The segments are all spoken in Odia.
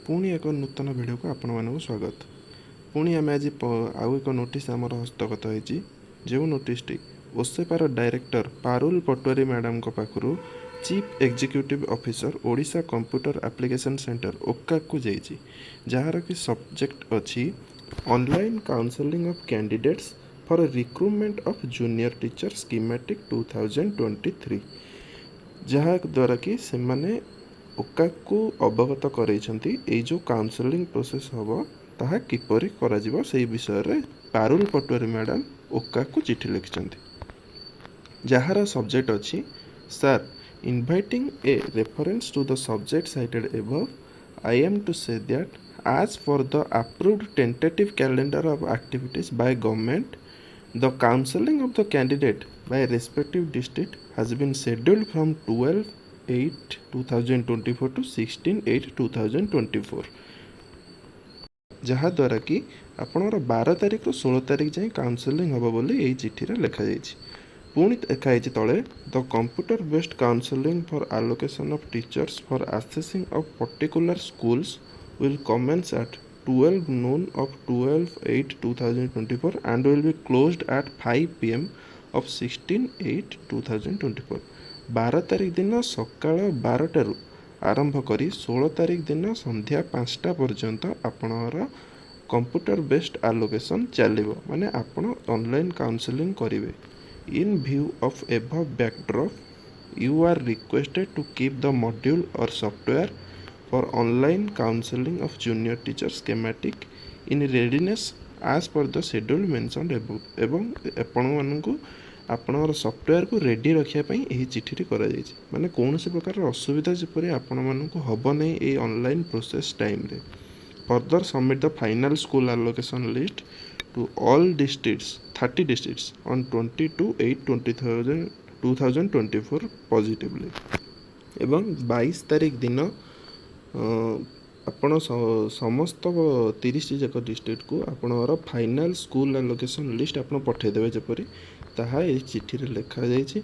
ପୁଣି ଏକ ନୂତନ ଭିଡ଼ିଓକୁ ଆପଣମାନଙ୍କୁ ସ୍ୱାଗତ। ପୁଣି ଆମେ ଆଜି ଆଉ ଏକ ନୋଟିସ୍ ଆମର ହସ୍ତଗତ ହୋଇଛି, ଯେଉଁ ନୋଟିସ୍ଟି ଓସେପାର ଡାଇରେକ୍ଟର ପାରୁଲ ପଟୱାରୀ ମ୍ୟାଡ଼ାମଙ୍କ ପାଖରୁ Chief Executive Officer, Odisha Computer Application Centre, ଓକାକକୁ ଯାଇଛି, ଯାହାର କି ସବଜେକ୍ଟ ଅଛି "Online counselling of candidates for recruitment of junior teacher schematic 2023", ଯାହାଦ୍ୱାରା କି ସେମାନେ ଓକାକକୁ ଅବଗତ କରେଇଛନ୍ତି, ଏଇ ଯେଉଁ କାଉନସେଲିଂ ପ୍ରୋସେସ୍ ହେବ ତାହା କିପରି କରାଯିବ, ସେଇ ବିଷୟରେ ପାରୁଲ ପଟୱାରୀ ମ୍ୟାଡ଼ାମ ଓକାକକୁ ଚିଠି ଲେଖିଛନ୍ତି, ଯାହାର ସବଜେକ୍ଟ ଅଛି, "Sir, inviting a reference to the subject cited above, I am to say that as per the approved tentative calendar of activities by government, the counselling of the candidate by respective district has been scheduled from 12/8/2024 to 16/8/2024", ଯାହାଦ୍ୱାରା କି ଆପଣଙ୍କର 12 ତାରିଖରୁ 16 ତାରିଖ ଯାଏଁ କାଉନସେଲିଂ ହେବ ବୋଲି ଏଇ ଚିଠିରେ ଲେଖାଯାଇଛି। ପୁଣି ଲେଖା ହେଇଛି ତଳେ, "The computer based counselling for allocation of teachers for assessing of particular schools will commence at 12 noon of 12/8/2024 and will be closed at 5 pm of 16/8/2024." 12 ତାରିଖ ଦିନ ସକାଳ 12ଟାରୁ ଆରମ୍ଭ କରି 16 ତାରିଖ ଦିନ ସନ୍ଧ୍ୟା 5ଟା ପର୍ଯ୍ୟନ୍ତ ଆପଣଙ୍କର କମ୍ପ୍ୟୁଟର ବେସ୍ଡ ଆଲୋକେସନ୍ ଚାଲିବ, ମାନେ ଆପଣ ଅନଲାଇନ୍ କାଉନସେଲିଂ କରିବେ। "In view of above backdrop, you are requested to keep the module or software for online counselling of junior teacher schematic in readiness as per the schedule mentioned above." ଏବଂ ଆପଣମାନଙ୍କୁ ଆପଣଙ୍କର ସଫ୍ଟୱେୟାରକୁ ରେଡ଼ି ରଖିବା ପାଇଁ ଏହି ଚିଠିଟି କରାଯାଇଛି, ମାନେ କୌଣସି ପ୍ରକାରର ଅସୁବିଧା ଯେପରି ଆପଣମାନଙ୍କୁ ହେବ ନାହିଁ ଏଇ ଅନଲାଇନ୍ ପ୍ରୋସେସ୍ ଟାଇମ୍ରେ। "Further, submit the final school allocation list to all districts, 30 districts, on 22/8 2024 positively." ଏବଂ 22 ତାରିଖ ଦିନ ଆପଣ ସମସ୍ତ 30ଟି ଯାକ ଡିଷ୍ଟ୍ରିକ୍ଟକୁ ଆପଣଙ୍କର ଫାଇନାଲ୍ ସ୍କୁଲ ଆଲୋକେସନ୍ ଲିଷ୍ଟ ଆପଣ ପଠାଇଦେବେ ଯେପରି, ତାହା ଏହି ଚିଠିରେ ଲେଖାଯାଇଛି।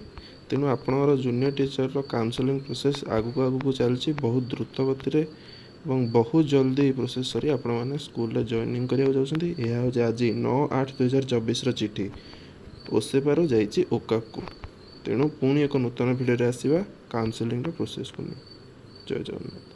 ତେଣୁ ଆପଣଙ୍କର ଜୁନିୟର ଟିଚରର କାଉନସେଲିଂ ପ୍ରୋସେସ୍ ଆଗକୁ ଆଗକୁ ଚାଲିଛି ବହୁତ ଦ୍ରୁତ ଗତିରେ ଏବଂ ବହୁତ ଜଲ୍ଦି ଏହି ପ୍ରୋସେସ୍ ସରି ଆପଣମାନେ ସ୍କୁଲରେ ଜଏନିଂ କରିବାକୁ ଯାଉଛନ୍ତି। ଏହା ହେଉଛି ଆଜି 9/8/2024ର ଚିଠି, ଓସେପାରୁ ଯାଇଛି ଓକାକକୁ। ତେଣୁ ପୁଣି ଏକ ନୂତନ ଭିଡ଼ିଓରେ ଆସିବା କାଉନସେଲିଂର ପ୍ରୋସେସ୍କୁ ନେଇ। ଜୟ ଜଗନ୍ନାଥ।